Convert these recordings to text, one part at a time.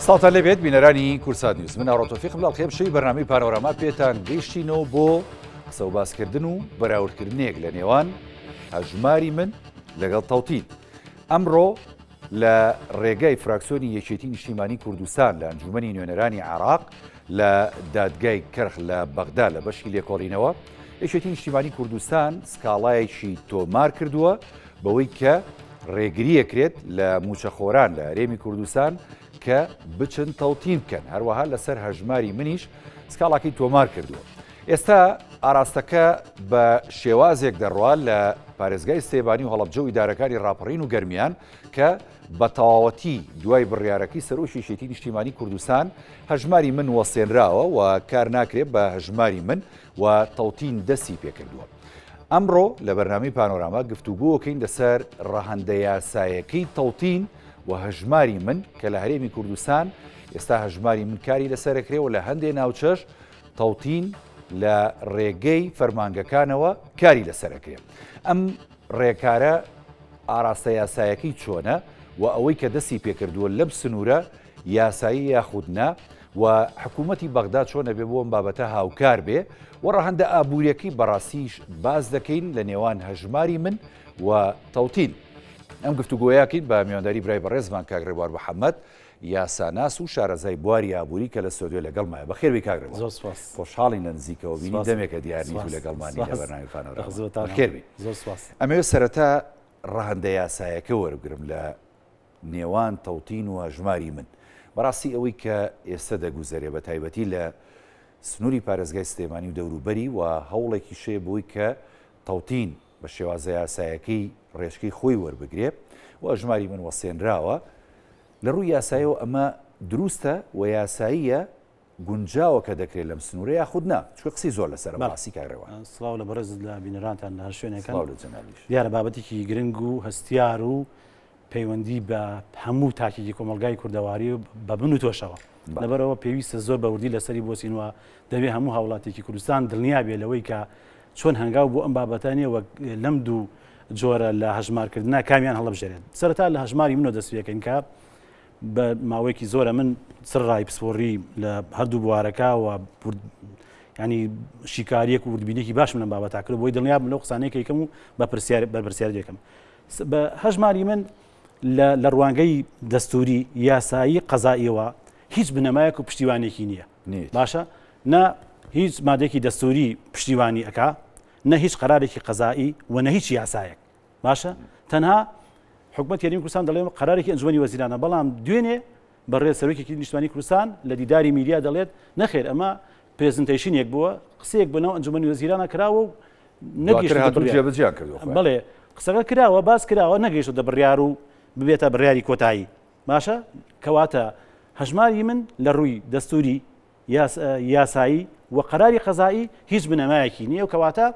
ساڵتان لێبێت بینەرانی کورسات نیوز من ئاڕۆ تۆفیقم لە ئەڵقەی شەوی بەرنامەی پانۆراما پێتان گەیشتینەوە بۆ قسە و باسکردن و بەراوردکردنێک لە نێوان هەژماری من لەگەڵ تەوتین ئەمڕۆ لە ڕێگای فراکسیۆنی یەکێتی نیشتیمانی کوردستان لە ئەنجومەنی نوێنەرانی عێراق لە دادگای کەرخ لە بەغدا لە بەشی لێکۆڵینەوە یەکێتی نیشتیمانی کوردستان سکاڵایەکی تۆمار کردووە بەوەی کە ڕێگریەکرێت لە موچەخۆران لە هەرێمی کوردستان کە بچن تەوتین بکەن هەروەها لەسەر هەژماری منیش سکاڵاکەی تۆمار کردووە. ئێستا ئاراستەکە بە شێوازێک دەڕوا لە پارێزگای سلێمانی و هەڵەبجە و ئیدارەکانی ڕاپەڕین و گەرمیان کە بە تەواوەتی دوای بڕیارەکەی سەرۆکی یەکێتی نیشتیمانی کوردستان هەژماری من وەستێنراوە و کار ناکرێت بە هەژماری من و تەوتین دەستی پێکردووە. ئەمڕۆ لە بەرنامەی پانۆراما گفتوگۆکەین لەسەر ڕەهەندە یاسایەکەی تەوتین و هەژماری من کە لە هەرێمی کوردستان ئێستا هەژماری من کاری لەسەرەکرێ و لە هەندێ ناوچەش تەوتین لە ڕێگەی فەرمانگەکانەوە کاری لەسەر ئەکرێ. ئەم ڕێکارە ئاراستە یاسایەکەی چۆنە و ئەوەی کە دەستی پێکردووە لەم سنوورە یاسایی یاخود نا و حکوومەتی بەغدا چۆن ئەبێ بۆ ئەم بابەتە هاوکار بێ و ڕەهەندە ئابووریەکەی بەڕاستیش باس دەکەین لە نێوان هەژماری من و تەوتین. ئەم گفتوگۆیەکەین بە میوانداری برای بەڕێزمان کاک ڕێبوار محەممەد یاساناس و شارەزای بواری ئابووری کە لە ستۆدیۆ لەگەڵمایە. بەخێربێی کاک ڕێبوار. زۆر سوپاس. خۆشحاڵین لە نزیکەوە بینی، سوپاس. دەمێکە دیار نیت و سوپاس. لەگەڵمانی لە سوپاس. بەرنامەی پانۆراما. لە خزمەتتانم. بەخێربێی. زۆر سوپاس. ئەمەوێت سەرەتا ڕەهەندە یاسایەکە وەربگرم لە نێوان تەوتین و هەژماری من. بەڕاستی ئەوەی کە ئێستە دەگوزەرێ بە تایبەتی لە سنووری پارێزگای سلێمانی و دەوروبەری و هەوڵێکیش هەیە بۆی کە تەوتین بە شێوازە یاسایەکەی ڕێچکەی خۆی وەربگرێ و ئەژماری من وەستێنراوە، لە ڕووی یاسایەوە ئەمە دروستە و یاساییە گونجاوە کە دەکرێت لەم سنوورە یاخود نا؟ چونکە قسەی زۆر لەسەرە بەڕاستی کاک ڕێوان. سڵاو لە بەڕێزت لە بینەرانتان لە هەر شوێنێکن. سڵاو لە جەنابیش. دیارە بابەتێکی گرنگ و هەستیار و پەیوەندی بە هەموو تاکێکی کۆمەڵگای کوردەواری و بە بن و تۆشەوە. لەبەرئەوە پێویستە زۆر بە وردی لەسەری بوەستین و دەبێ هەموو هاوڵاتیەکی کوردستان دڵنیا بێ لەوەی کە چۆن هەنگاو بۆ ئەم بابەتە نیە وەک لەم دوو جۆرە لە هەژمارکردنا کامیان هەڵبژێرێت. سەرەتا لە هەژماری منەوە دەست پێکەین کە بە ماوەیەکی زۆرە من سەرڕای پسپۆڕی لە هەردوو بوارەکە و ینی شیکاریەک و وردبینێکی باشم لەم بابەتا کرد بۆی دڵنیا بم لەو قسانەی کە یکەم و بە پرسیار بەرپرسیار یەکەم بە هەژماری من لە ڕوانگەی دەستوری یاسایی قەزاییەوە هیچ بنەمایەک و پشتیوانێکی نییە باشە نە هیچ مادێکی دەستوری پشتیوانی ئەک نە هیچ قەرارێکی قەزایی و نە هیچ یاسایەک باشە تەنها حکومەت هەرێمی کوردستان دەڵێ قەرارێکی ئەنجومەنی وەزیرانە بەڵام دوێنێ بەڕێز سەرۆکی نیشتمانی کوردستان لە دیداری میدیا دەڵێت نەخێر ئەمە presentation ێک بووە قسەیەک بەناو ئەنجومەنی وەزیرانە کراوە و نەگەیشتووەتە بڕیار. بەڵێ قسەکە کراوە باس کراوە نەگەیشتووەتە بڕیار و ببێتە بڕیاری کۆتایی باشە کەواتە هەژماری من لە ڕووی دەستوری یاسایی و قەراری قەزایی هیچ بنەمایەکی نییە و کەواتە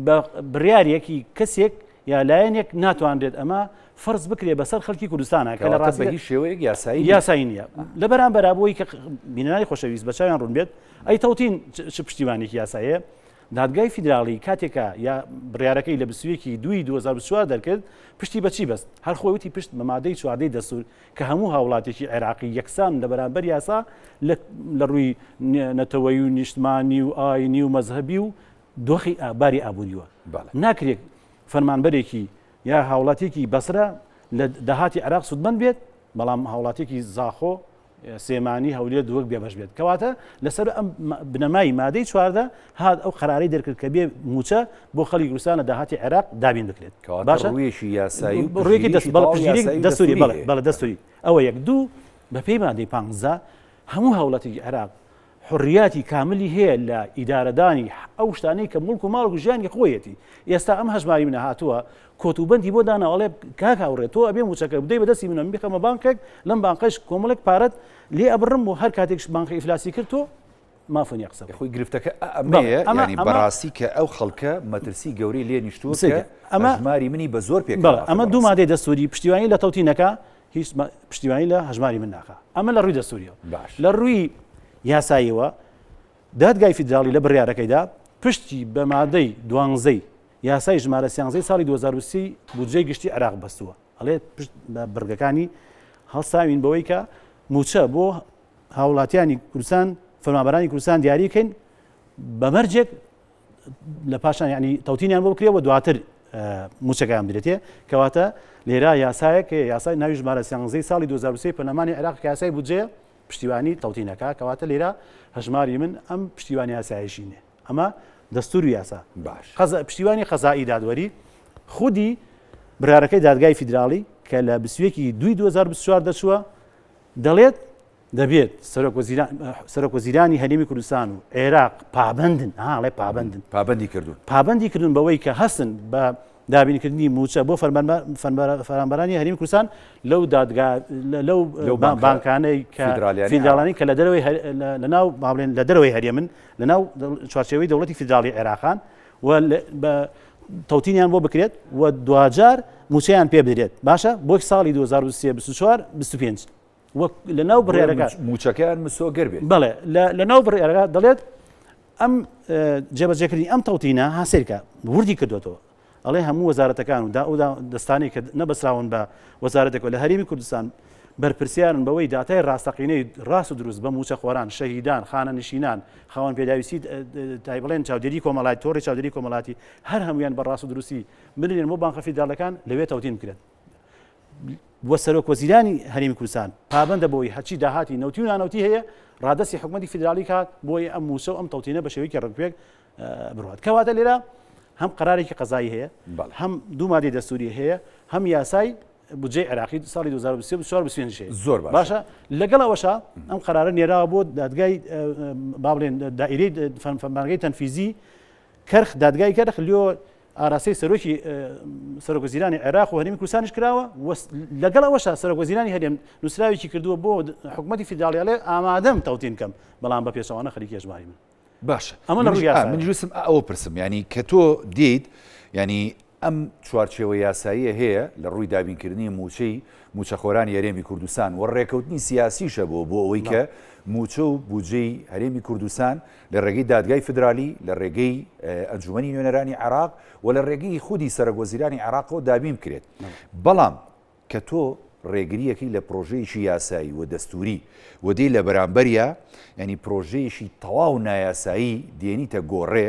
بە بڕیارێکی کەسێک یا لایەنێک ناتوانرێت ئەمە فەرز بکرێ بەسەر خەڵکی کوردستانە کە لە ڕاستی هیچ شێوەیەک یاسایی یاسایی نییە لە بەرامبەرا بۆی کە بینەرانی خۆشەویست بە چاویان ڕوون بێت ئەی تەوتین چ پشتیوانێکی یاسایە دادگای فیدراڵی کاتێکە یا بڕیارەکەی لە 21 دووی 2024 دەرکرد پشتی بەچی بەست هەر خۆی وتی پشت بە مادەی چواردەی دەستور کە هەموو هاوڵاتێکی عێراقی یەکسان لە بەرامبەر یاسا لە ڕووی نەتەوەیی و نیشتمانی و ئاینی و مەزهەبی و دۆخی باری ئابووریوە ناکرێت فەرمانبەرێکی یا هاوڵاتیەکی بەسرە لە داهاتی عێراق سوودمەند بێت بەڵام هاوڵاتیەکی زاخۆ سێمانی هەولێر دووەک بێبەش بێت کەواتە لەسەر ئەم بنەمای مادەی 14 هات ئەو قەرارەی دەرکرد کە بێ موچە بۆ خەڵی کوردستان لە داهاتی عێراق دابین بکرێت باشە ڕوویەکی یاسایی و ڕوویەکی دەست دەستوری بەڵێ دەستوری ئەوە یەک دوو بەپێی مادەی 15 هەموو هاوڵاتیی عێراق حوڕیاتی کاملی هەیە لە ئیدارەدانی ئەو شتانەی کە موڵک و ماڵ و ژیانی خۆیەتی. ئێستا ئەم هەژماری منە هاتووە کۆت و بەندی بۆ داناوە ئەڵێ کاک هاوڕێ تۆ ئەبێ مووچەکە بدەی بە دەستی منەوە من بیخەمە بانقێک لەم بانقەش کۆمەڵێک پارەت لێ ئەبڕم و هەر کاتێکش بانقی ئیفلاسی کرد تۆ مافو نیە قسە بکەی. خۆی گرفتەکە ئەمەیە یانی بەڕاستی کە ئەو خەڵکە مەترسی گەورەی لێ نیشتووە کە هەژماری منی بە زۆر پێ کراوە. ئەمە دوو مادەی دەستووری پشتیوانی لە تەوتینەکە هیچ پشتیوانی لە هەژماری من ناکا ئەمە لە ڕووی دەستوریەوە باش لە ڕووی یاساییەوە دادگای فیدراڵی لە بڕیارەکەیدا پشتی بە مادەی دوانزەی یاسای ژمارە سیانزەی ساڵی 2023 بودجەی گشتی عێراق بەستووە ئەڵێ پشت بە بڕگەکانی هەڵساوین بەوەی کە مووچە بۆ هاوڵاتیانی کوردستان فەرمانبەرانی کوردستان دیاری کەین بە مەرجێک لە پاشان یعنی تەوتینیان بۆ بکرێ و دواتر موچەکەیان بدرێتێ کەواتە لێرە یاسایەک هەیە یاسای ناوی ژمارە سیانزەی ساڵی 2023 پەرلەمانی عێراق کە یاسای بودجەیە پشتیوانی تەوتینەکە کەواتە لێرە هەژماری من ئەم پشتیوانی یاسایشی نیە ئەمە دەستور و یاسا باش قەزا پشتیوانی قەزایی دادوەری خودی بڕیارەکەی دادگای فیدراڵی کە لە 21 دوی 2024 دەچووە دەڵێت دەبێت سەرۆک وەزیرانی هەرێمی کوردستان و عێراق پابەندن ئاڵێ پابەندن پابندی کردوون پابندی کردون بەوەی کە هەستن بە دابینکردنی موچە بۆ فەرمانبەرانی هەرێمی کوردستان لەو دادگا لەو بانکانەی کە فیدراڵانی کە لە دەرەوەی لە ناو باڵێن لە دەرەوەی هەرێمن لە ناو چوارچێوەی دەوڵەتی فیدراڵی عێراقان و بە تەوتینیان بۆ بکرێت و دواجار موچەیان پێ بدرێت باشە بۆ ساڵی 2023 24 25 وەک لە ناو بڕیارەکە موچەکەیان مسۆگەر بێت. بەڵێ لە ناو بڕیارەکە دەڵێت ئەم جێبەجێکردنی ئەم تەوتینە هاسێرکە وردی کردوێتەوە ئەڵێ هەموو وەزارەتەکان و دا دەستانی کە نەبەسراون بە وەزارەتێکەوە لە هەرێمی کوردستان بەرپرسیارن بەوەی داتای ڕاستەقینەی ڕاست و دروست بە موچەخۆران شەهیدان خانەنشینان خاوەن پێداویستی تای بڵێن چاودێری کۆمەڵاتی تۆڕی چاودێری کۆمەڵاتی هەر هەمویان بە ڕاست و دروستی بنرێن بۆ بانقە فیدراڵەکان لەوێ تەوتین بکرێت. و سەرۆک وەزیرانی هەرێمی کوردستان پابەندە بەوەی هەرچی داهاتی نەوتی و نانەوتی هەیە ڕادەستی حکومەتی فیدراڵی کات بۆی ئەم مووچە و ئەم تەوتینە بە شێوەیەکی ڕێکوپێک بڕوات. کەواتە لێرە هەم قەرارێکی قەزایی هەیە، هەم دوو مادەی دەستووری هەیە، هەم یاسای بودجەی عێراقی ساڵی 2023 24 25 هەیە. زۆر باشە. باشە لەگەڵ ئەوەشا ئەم قەرارە نێراوە بۆ دادگای با بڵێن دائیرەی فەرمانگەی تەنفیزی کەرخ دادگای کەرخ لیۆ ئاراستەی سەرۆکی سەرۆکوەزیرانی عێراق و هەرێمی کوردستانیش کراوە و لەگەڵ ئەوەشا سەرۆکوەزیرانی هەرێم نووسراوێکی کردووە بۆ حکوومەتی فیدراڵی ئەڵێ ئامادەم تەوتین کەم بەڵام بە پێچەوانە خەریکی هەژماری من. باشە ئەمە لە ڕووی یاسایە. من ویستم ئەوە پرسم یانی کە تۆ دێیت یانی ئەم چوارچێوە یاساییە هەیە لە ڕووی دابینکردنی مووچەی مووچەخۆرانی هەرێمی کوردستان و ڕێکەوتنی سیاسیشە بۆ بۆ ئەوەی کە مووچە و بودجەی هەرێمی کوردستان لە ڕێگەی دادگای فیدرالی، لە ڕێگەی ئەنجومەنی نوێنەرانی عێراق و لە ڕێگەی خودی سەرەکوەزیرانی عێراقەوە دابین بکرێت. بەڵام کە تۆ ڕێگرییەکەی لە پرۆژەیەکی یاسایی و دەستووری و دێی لە بەرامبەریا یانی پرۆژەیەکی تەواو نایاسایی دێنیتە گۆڕێ،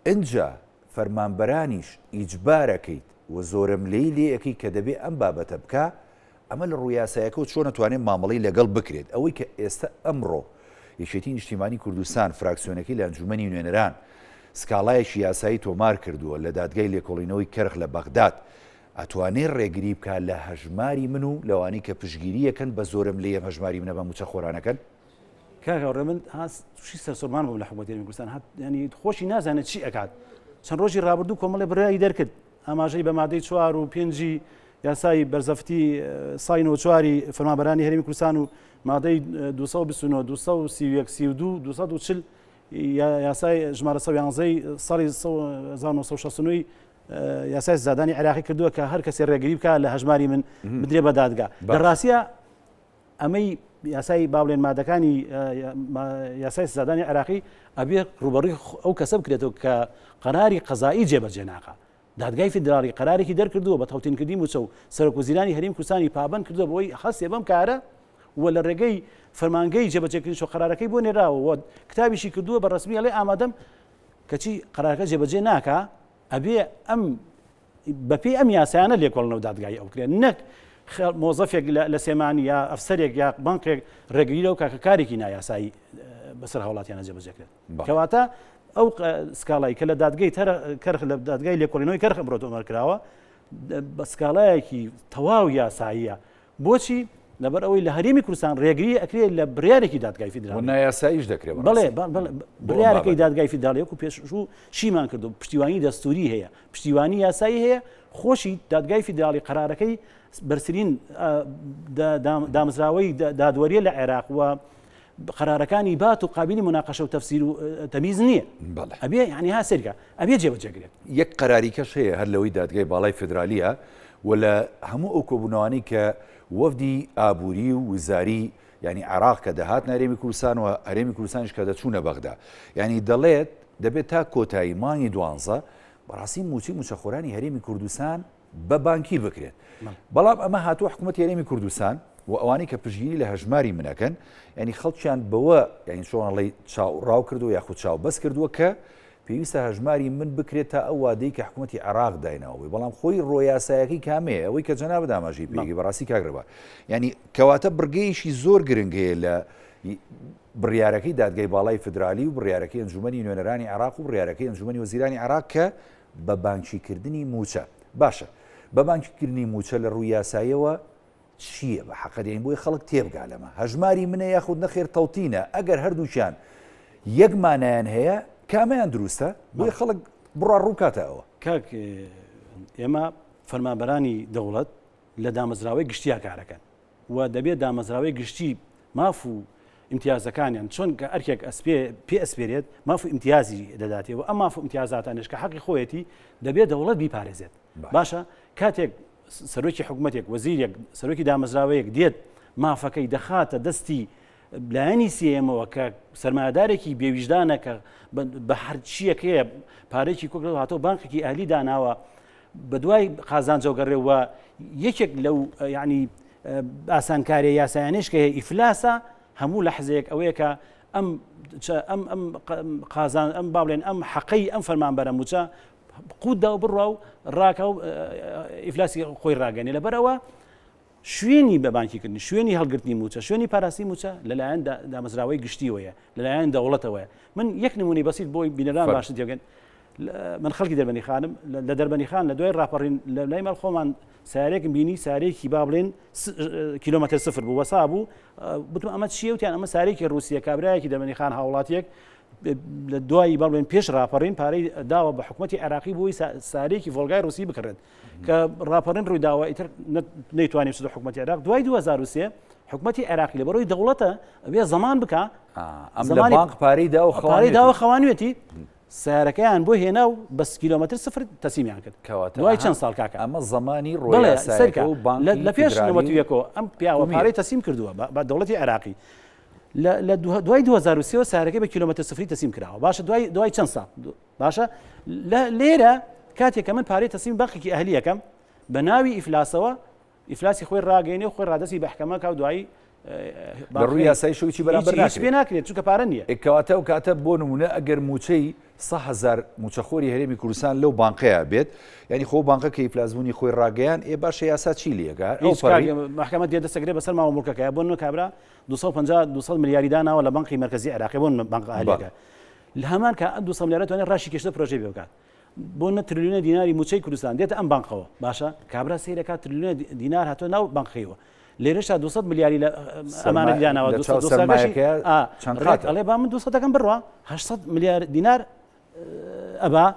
ئنجا فەرمانبەرانیش ئیجبارەکەیت و زۆرەملێی لێ ئەکەی کە دەبێ ئەم بابەتە بکا، ئەمە لە ڕوو یاسایەکەوە چۆن ئەتوانێت مامەڵەی لەگەڵ بکرێت؟ ئەوەی کە ئێستا ئەمڕۆ یەکێتی نیشتیمانی کوردستان فراکسیۆنەکەی لە ئەنجومەنی نوێنەران سکاڵایەکی یاسایی تۆمار کردووە لە دادگای لێکۆڵینەوەی کەرخ لە بەغداد ئەتوانێت ڕێگری بکات لە هەژماری من و لەوانەی کە پشتگیری ئەکەن بە زۆرەملێی ئەم هەژماری منە بە مووچەخۆرانەکەن؟ کاک هاوڕێ من تووشی سەرسوڕمان بووم لە حکومەتی هەرێمی کوردستان هات ینی خۆشی نازانێت چی ئەکات چەند ڕۆژی ڕابردوو کۆمەڵی بڕیاری دەرکرد ئاماژەی بە مادەی چوار و پێنجی یاسای بەرزەفتی سای 94 فەرمانبەرانی هەرێمی کوردستان و مادەی 229 231 32 240 یاسای ژمارە 111 ساڵی 1969 یاسای سزادانی عێراقی کردووە کە هەر کەسێ ڕێگری بکە لە هەژماری من بدرێ بە دادگا لە ڕاستە ئەمەی یاسای با بڵێن مادەکانی یاسای سزادانی عێراقی ئەبێ ڕوبەڕووی ئەو کەسە بکرێتەوە کە قەراری قەزایی جێبەجێ ناکا. دادگای فیدراڵی قەرارێکی دەرکردووە بە تەوتینکردنی مووچە و سەرۆکوەزیرانی هەرێمی کوردستانی پابەند کردووە بەوەی هەستێ بەم کارە و لە ڕێگەی فەرمانگەی جێبەجێکردنیشەوە قەرارەکەی بۆ نێراوە و کتابیشی کردووە بە ڕەسمی ئەڵێ ئامادەم کەچی قەرارەکە جێبەجێ ناکا ئەبێ ئەم بەپێی ئەم یاسایانە لێکۆڵنەوە دادگایی ئەو بکرێت نەک مۆزەفێک لە سێمانی یا ئەفسەرێک یا بانقێک ڕێگری لەو کاکە کارێکی نایاسایی بەسەر هاوڵاتیانە جێبەجێ کرێت کەواتە ئەو سکاڵای کە لە دادگەی کەرخ لە دادگای لێکۆڵینەوەی کەرخ ئەمڕۆ تۆمار کراوە بە سکاڵایەکی تەواو یاساییە بۆچی؟ لەبەر ئەوەی لە هەرێمی کوردستان ڕێگری ئەکرێت لە بڕیارێکی دادگای فیدراڵی. نایاساییش دەکرێت بەڕاستی. بەڵێ، بەڵێ، بڕیارەکەی دادگای فیدراڵی وەکو پێشوو شیمان کردو پشتیوانی دەستووری هەیە، پشتیوانی یاسایی هەیە، خۆشی دادگای فیدراڵی قەرارەکەی بەرزترین دامەزراوەی دادوەریە لە عێراق و قەرارەکانی بات و قابلی مناقەشە و تەفسیر و تەمیز نییە. بەڵێ. ئەبێ یعنی ها سەیرکە ئەبێ جێبەجێ کرێت. یەک قەراری کەش هەیە هەر لەوەی دادگای باڵای فیدرالیە و لە هەموو ئەو کۆبوونەوانەی کە وەفدی ئابووری و وزاری یانی عێراق کە دەهاتنە هەرێمی کوردستان و هەرێمی کوردستانیش کە دەچوونە بەغدا یانی دەڵێت دەبێت تا کۆتایی مانگی دوانزە بەڕاستی مووچەی مووچەخۆرانی هەرێمی کوردستان بە بانکی بکرێت بەڵام ئەمە هاتووە حکوومەتی هەرێمی کوردستان. و ئەوانەی کە پشتگیری لە هەژماری من ئەکەن یانی خەڵکیان بەوە یانی چۆن ئەڵێی چاو ڕاو کردووە یاخود چاو بەس کردووە کە پێویستە هەژماری من بکرێت تا ئەو وادەی کە حکوومەتی عێراق دایناوە بۆی بەڵام خۆی ڕۆیاسایەکەی کامەیە ئەوەی کە جەنابت ئاماژەی پێی بەڕاستی کاک ڕێبوار یانی کەواتە بڕگەیەکی زۆر گرنگ هەیە لە بڕیارەکەی دادگای باڵای فدرالی و بڕیارەکەی ئەنجومەنی نوێنەرانی عێراق و بڕیارەکەی ئەنجومەنی وەزیرانی عێراق کە بە بانکیکردنی مووچە باشە بە بانکیکردنی مووچە لە ڕووی یاساییەوە چییە بە حەقت یانی بۆی خەڵک تێبگا لەمە هەژماری منە یاخود نەخێر تەوتینە ئەگەر هەردووکیان یەک مانایان هەیە کامەیان دروستە بۆی خەڵک بڕا ڕووکاتە ئەوە. کاک ئێمە فەرمانبەرانی دەوڵەت لە دامەزراوەی گشتیا کارەکەن و دەبێت دامەزراوەی گشتی ماف و ئیمتیازەکانیان چۆن کە ئەرکێک ئەسپێ پێ ئەسپێرێت ماف و ئیمتیازی دەداتێ و ئەم ماف و ئیمتیازاتانش کە حەقی خۆیەتی دەبێت دەوڵەت بیپارێزێت باشە کاتێک سەرۆکی حکومەتێک وەزیرێک سەرۆکی دامەزراوەیەک دێت مافەکەی دەخاتە دەستی لایەنی سێیەمەوە کە سەرمایەدارێکی بێویژدانە کە بە هەرچیەکەیە پارێکی کۆک هاتۆ بانقێکی ئەهلی داناوە بە دوای قازانجەوە گەڕێوە یەکێک لەو ینی ئاسانکاریە یاسایانش کە هەیە ئیفلاسە هەموو لە حزەیەک ئەوەیە کە ئەم ئەم ئەم قازان ئەم با بڵێن ئەم حەقەی ئەم فەرمانبەرە موچە قوت دا و بڕوا و ڕاکا و ئیفلاسی خۆی ڕاگەنێ لەبەرەوە شوێنی بە بانکیکردنی شوێنی هەڵگرتنی موچە شوێنی پاراستنی موچە لەلایەن دامەزراوەی گشتیەوەیە لەلایەن دەوڵەتەوەیە من یەک نمونەی بەسیت بۆی بینەران باشتر تێبگەن من خەڵکی دەربەنی خانم لە دەربەنی خان لە دوای ڕاپەڕین لە لای ماڵ خۆمان سارێکم بینی سارێکی با بڵێن کیلۆمەتر سفر بوو وەسا بوو بتم ئەمە چییە وتیان ئەمە سارێکی ڕوسیە کابرایەکی دەربەنی خان هاوڵاتیەک لە دوایی با بڵێن پێش ڕاپەڕین پارەی داوە بە حکوومەتتی عێراقی بۆی سارێکی ڤۆلگای ڕوسی بکڕێت کە ڕاپەڕین ڕووی داوە ئیتر نەیتوانی بچێتە حکوومەتتی عێراق دوای 2003 حکوومەتتی عێراقی لە بەرەوەی دەوڵەتە ئەبێ زەمان بکە ئەم زمانی بانق پارەی داوە پارەی داوە خەوانوێتی سیارەکەیان بۆ هێنا و بەس کیلۆمەتر سفر تەسلیمیان کرد دوای چەند ساڵ کاکە ئەمە زمانی ڕۆیاسایەکە و بانکی لە پێش نەوەتویەکەوە ئەم پیاوە پارەی تەسلیم کردووە بە دەوڵەتی عێراقی لە دوای 2023 ەوە سارەکەی بە کیلۆمەتر سفری تەسلیم کراوە باشە دوای دوای چەند ساڵ باشە لێرە کاتێک کە من پارەی تەسلیم بانقێکی ئەهلیەکەم بە ناوی ئیفلاسەوە ئیفلاسی خۆی ڕاگەینێ و خۆی ڕادەستی بەحکەمە کا و دوایی لە ڕووی یاسایی شویی بەرامبەر هیچ پێ ناکرێت چونکە پارە نییە کەواتە و کاتە بۆ نمونە ئەگەر موچەی 100 هەزار موچەخۆری هەرێمی کوردستان لەو بانقەیە بێت یعنی خۆ بانقە کە ئیفلاسبوونی خۆی ڕاگەیان ئێ باشە یاسا چی لێگا ئەو محکمە دێ دەستەگرێ بەسەر ماوە مڵکەکەی بۆ نمونە کابرا 250 200 ملیاری داناوە لە بانقی مەرکەزی عێراقی بۆ بانقە ئەهلیەکە لە هەمان کە ئەم 200 ملیارە توانێت ڕاشی کێشتە پرۆژەی پێ بکات بۆ نە ترلیۆنە دیناری موچەی کوردستان دێتە ئەم بانقەوە باشە کابرا سەیرەکات ترلیۆنە دینار هاتۆ ناو بانقەیەوە لێرەشا 200 ملیاری لە ئەمانە داناوە 200 ئەڵێ با من 200 ەکەم بڕوا 800 ملیار دینار ئەبا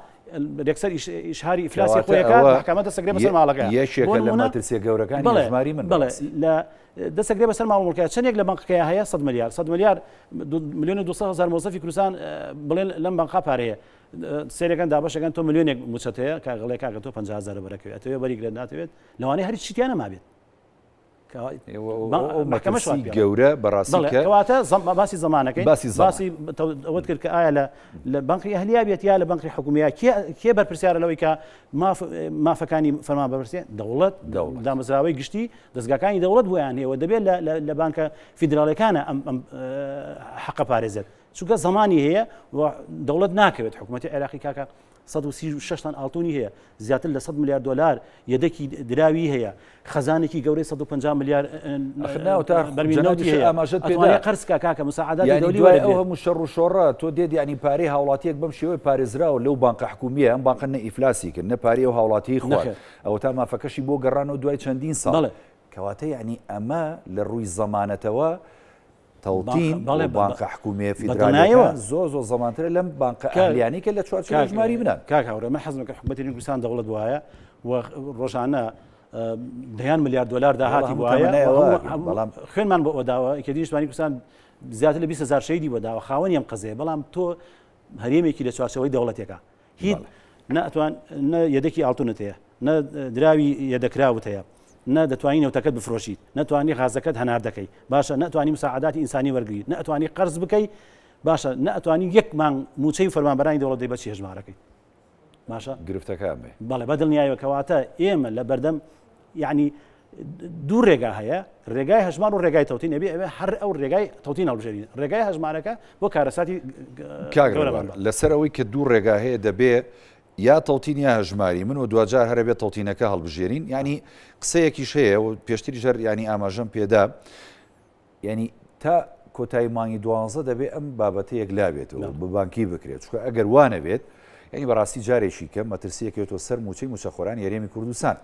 یەکسەر ئیشهاری ئیفلاسی خۆی ئەکات مەحکەمە دەستەگرێ بەسەر ماڵەکە یەکێکە لە مەترسیە گەورەکانی هەژماری من بەڵێ لە دەستەگرێ بەسەر ماڵ مڵکە چەندێک لە بانقەکەی هەیە 100 ملیار 100 ملیار ملیۆن و 200 هەزار مۆزەفی کوردستان بڵێن لەم بانقا پارەیە سێرەکان دابەشەکان تۆ ملیۆنێک موچەت هەیە کاغڵێ کاکە تۆ 50 هەزار بەرەکەوێت ئەتەوێ بەریگرێت ناتەوێت لەوانەیە هەر چیتیان نەمابێت مەترسی گەورە بەڕاستی کە کەواتە باسی زمانەکەی باسی باسی ئەوەت کرد کە ئایا لە لە بانقی ئەهلیا بێت یا لە بانقی حکومیە کێ بەرپرسیارە لەوەی کە مافەکانی فەرمان بەرپرسێ دەوڵەت دامەزراوەی گشتی دەستگاکانی دەوڵەت بۆیان هەیە و دەبێت لە بانکە فیدراڵەکانە ئەم حەقە پارێزێت چونکە زمانی هەیە و دەوڵەت ناکەوێت حکوومەتی عێراقی کاکە 136 تەن ئاڵتونی هەیە، زیاتر لە 100 ملیار دۆلار یەدەکی دراوی هەیە، خەزانێکی گەورەی 150 ملیار بەرمیل نەوتی هەیە، ئەتوانێ قەرز کا کاکە مساعداتی دەولی دوای ئەو هەموو شەڕ و شۆڕە تۆ دێت یانی پارەی هاوڵاتیەک بەم شێوەیە پارێزراوە لەو بانقە حکومیە ئەم بانقە نە ئیفلاسی کرد نە پارەی ئەو هاوڵاتیەی خوارد ئەوەتا مافەکەشی بۆ گەڕانەوە دوای چەندین ساڵ کەواتە یانی ئەمە لە ڕووی زەمانەتەوە تەوتین بەڵێ بانقە حکومیە فیدرالیەکان زۆر زۆر زەمانترە لەم بانقە ئەهلیانەی کە لە چوارچێوەی هەژماری منان. کاک هاوڕێ من حەزم کرد حکومەتی کوردستان دەوڵەت بوایە و ڕۆژانە دەیان ملیار دۆلار داهاتی بوایە بەڵام خوێنمان بۆ ئەوە داوە یەکێتی نیشتمانی کوردستان زیاتر لە 20 هەزار شەهیدی بۆ داوە خاوەنی ئەم قەزەیە بەڵام تۆ هەرێمێکی لە چوارچێوەی دەوڵەتێکە هیچ نە ئەتوان نە یەدەکی ئاڵتونت هەیە نە دراوی یەدەکراوت هەیە نە دەتوانی نەوتەکەت بفرۆشیت نەتوانی غازەکەت هەناردەکەی باشە نەتوانی مساعداتی ئینسانی وەرگری نەتوانی قەرز بکەی باشە نەتوانی یەک مانگ موچەی فەرمانبەرانی دەوڵەت دەی بەچی هەژمارەکەی باشە گرفتەکان بێ بەڵێ بە دڵنیایەوە کەواتە ئێمە لە بەردەم یعنی دوو ڕێگا هەیە ڕێگای هەژمار و ڕێگای تەوتین ئەبێ ئەوێ هەر ئەو ڕێگای تەوتین هەڵبژێرین ڕێگای هەژمارەکە بۆ کارەساتی کاک ڕێبوار لەسەر ئەوەی کە دوو ڕێگا هەیە دەبێ یا تەوتین یا هەژماری من و دواجار هەرە بێت تەوتینەکە هەڵبژێرین ینی قسەیەکیش هەیە و پێشتریش هەر ینی ئاماژەم پێدا یانی تا کۆتایی مانگی دوانزە دەبێ ئەم بابەتە یەکلا بێتەوە بە بانکی بکرێت چونکە ئەگەر وا نەبێت یانی بەڕاستی جارێکی کەم مەترسیەکەوێتەوە سەر موچەی موچەخۆرانی هەرێمی کوردستان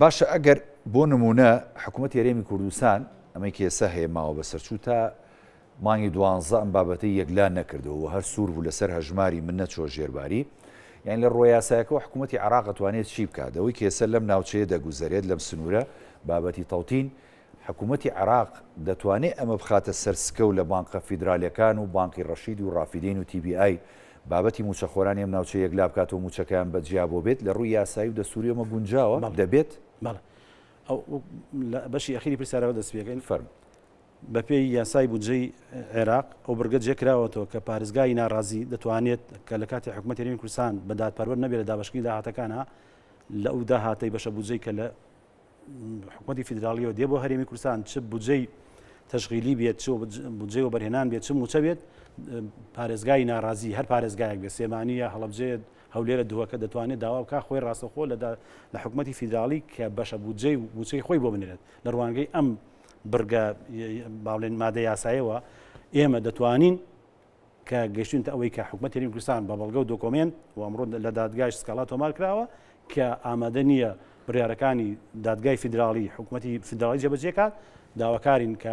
باشە ئەگەر بۆ نمونە حکوومەت هەرێمی کوردستان ئەمەی کێسە هەیە ماوە بەسەرچوو تا مانگی دوانزە ئەم بابەتەی یەکلا نەکردەوە و هەر سوور بوو لەسەر هەژماری من نەچووە ژێرباری، یانی لە ڕووە یاسایەکەوە حکوومەتی عێراق ئەتوانێت چی بکات؟ ئەوەی کە ئێستا لەم ناوچەیە دەگوزەرێت لەم سنوورە بابەتی تەوتین، حکوومەتی عێراق دەتوانێت ئەمە بخاتە سەر سکە و لە بانقە فیدرالەکان و بانقی ڕەشید و ڕافیدەین و تی بی ئای بابەتی مووچەخۆرانی ئەم ناوچەیە یەکلا بکاتەوە مووچەکەیان بە جیا بۆ بێت؟ لە ڕووی یاسایی و دەستووری ئەمە گونجاوە؟ دەبێت؟ بەڵێ ئەو لە بەشی ئەخیری پرسیارەوە دەست پێکەین. فەرموو. بەپێی یاسای بودجەی عێراق، ئەو بڕگە جێکراوەتەوە کە پارێزگای ناڕازی دەتوانێت کە لە کاتی حکومەتی هەرێمی کوردستان بە دادپەروەر نەبێت لە دابەشکردنی داهاتەکانە لە ئەو داهاتەی بەشە بودجەی کە لە حکومەتی فیدراڵیەوە دێ بۆ هەرێمی کوردستان چ بودجەی تەشغیلی بێت چ بودجەی وەبەرهێنان بێت چ موچە بێت پارێزگای ناڕازی هەر پارێزگایەک بێت سلێمانیە هەڵەبجەیە هەولێرە دهۆکە دەتوانێت داوا بکات خۆی ڕاستەوخۆ لە حکومەتی فیدراڵی کە بەشە بودجەی و موچەی خۆی بۆ بنێرێت لە ڕوانگەی ئەم بڕگە با بڵێن مادە یاسایەوە ئێمە دەتوانین کە گەشتونتە ئەوەی کە حکومەت هەرێمی کوردستان بە بەڵگە و دۆکۆمێنت و ئەمڕۆ لە دادگایش سکاڵا تۆمار کراوە کە ئامادە نییە بڕیارەکانی دادگای فیدراڵی حکومەتی فیدراڵی جێبەجێ کات داواکارین کە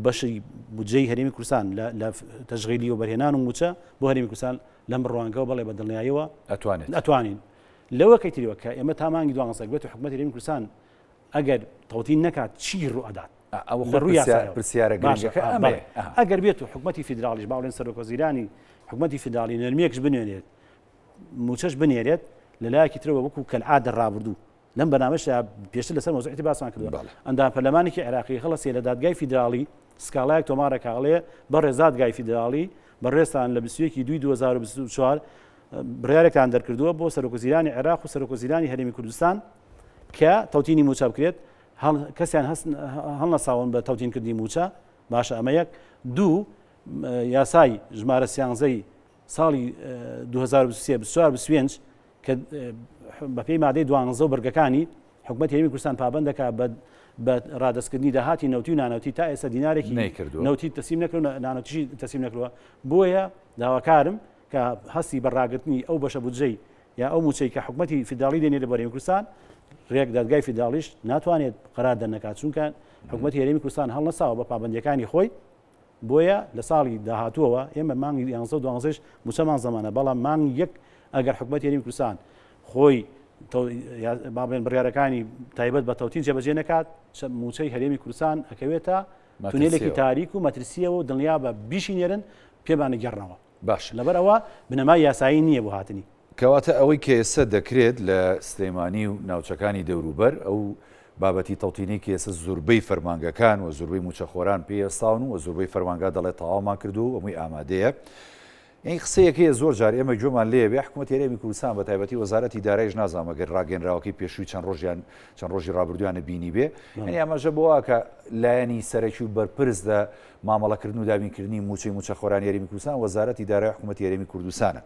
بەشی بودجەی هەرێمی کوردستان لە تەشغیلی و بەرهێنان و موچە بۆ هەرێمی کوردستان لەم ڕوانگەوە بەڵێ بە دڵنیاییەوە ئەتوانێت ئەتوانین لەوەکەی تریوە کە ئێمە تا مانگی دوانزە بێت و حکومەتی هەرێمی کوردستان ئەگەر تەوتین نەکات چی ڕوو ئەدات؟ ئەوە خۆ پرسیارە گرنگەکە ئەمەیە. ئەگەر بێت و حکومەتی فیدراڵیش با بڵێن سەرۆکوەزیرانی حکومەتی فیدراڵی نەرمییەکش بنوێنێت مووچەش بنێرێت لە لایەکی ترەوە وەکو کەلعادە ڕابردوو لەم بەرنامەشدا پێشتر لەسەر مەوزوعی باسمان کردووە ئەندام پەرلەمانێکی عێراقی هەڵەسێ لە دادگای فیدراڵی سکاڵایەک تۆمارەکە ئەڵێ بەڕێز دادگای فیدراڵی بەڕێزتان لە 21 دوی 2024 بڕیارێکتان دەرکردووە بۆ سەرۆکوەزیرانی عێراق و سەرۆکوەزیرانی هەرێمی کوردستان کە تەوتینی مووچە بکرێت، کەسیان هەڵنەساون بە تەوتینکردنی مووچە، باشە ئەمە یەک. دوو، یاسای ژمارە سیانزەی ساڵی 2023 24 25 کە بەپێی مادەی دوانزە و بڕگەکانی حکومەتی هەرێمی کوردستان پابەند دەکات بە بە ڕادەستکردنی داهاتی نەوتی و نانەوتی تا ئێستا دینارێکی نەوتی تەسلیم نەکردووە نانەوتیشی تەسلیم نەکردووە بۆیە داواکارم کە هەستی بە ڕاگرتنی ئەو بەشە بودجەی یا ئەو مووچەی کە حکومەتی فیدراڵی دێنێتە بۆ هەرێمی کوردستان، رێک دادگای فیدراڵیش ناتوانێت قەرار دەرنەکات، چونکە حکومەتی هەرێمی کوردستان هەڵنەساوە بە پابەندییەکانی خۆی، بۆیە لە ساڵی داهاتووەوە ئێمە مانگی یانزە و دوانزەیش مووچەمان زەمانە، بەڵام مانگی یەک ئەگەر حکومەتی هەرێمی کوردستان خۆی با بڵێن بڕیارەکانی تایبەت بە تەوتین جێبەجێ نەکات، مووچەی هەرێمی کوردستان ئەکەوێتە تونێلێکی تاریک و مەترسییەوە و دڵنیابە بیشینێرن پێمان ئەگێڕنەوە. باشە. لەبەر ئەوە بنەمای یاسایی نییە بۆ هاتنی. کەواتە ئەوەی کە ئێستا دەکرێت لە سلێمانی و ناوچەکانی دەوروبەر ئەو بابەتی تەوتینەی کە ئێستا زوربەی فەرمانگەکان و زوربەی مووچەخۆران پێی هەستاون و زوربەی فەرمانگا دەڵێت تەواومان کردووە و هەمووی ئامادەیە یانی قسەیەک هەیە زۆر جار ئێمە گوێمان لێ بێ حکوومەتی هەرێمی کوردستان بە تایبەتی وەزارەتی دارایش نازانم ئەگەر ڕاگەنراوەکەی پێشووی چەند ڕۆژیان چەند ڕۆژی ڕابردوویانە بینی بێ یانی ئاماژە بۆ کە لایەنی سەرەکی و بەرپرس لە مامەڵەکردن و دابینکردنی مووچەی مووچەخۆرانی هەرێمی کوردستان وەزارەتی دارایی حکوومەتی هەرێمی کوردستانە.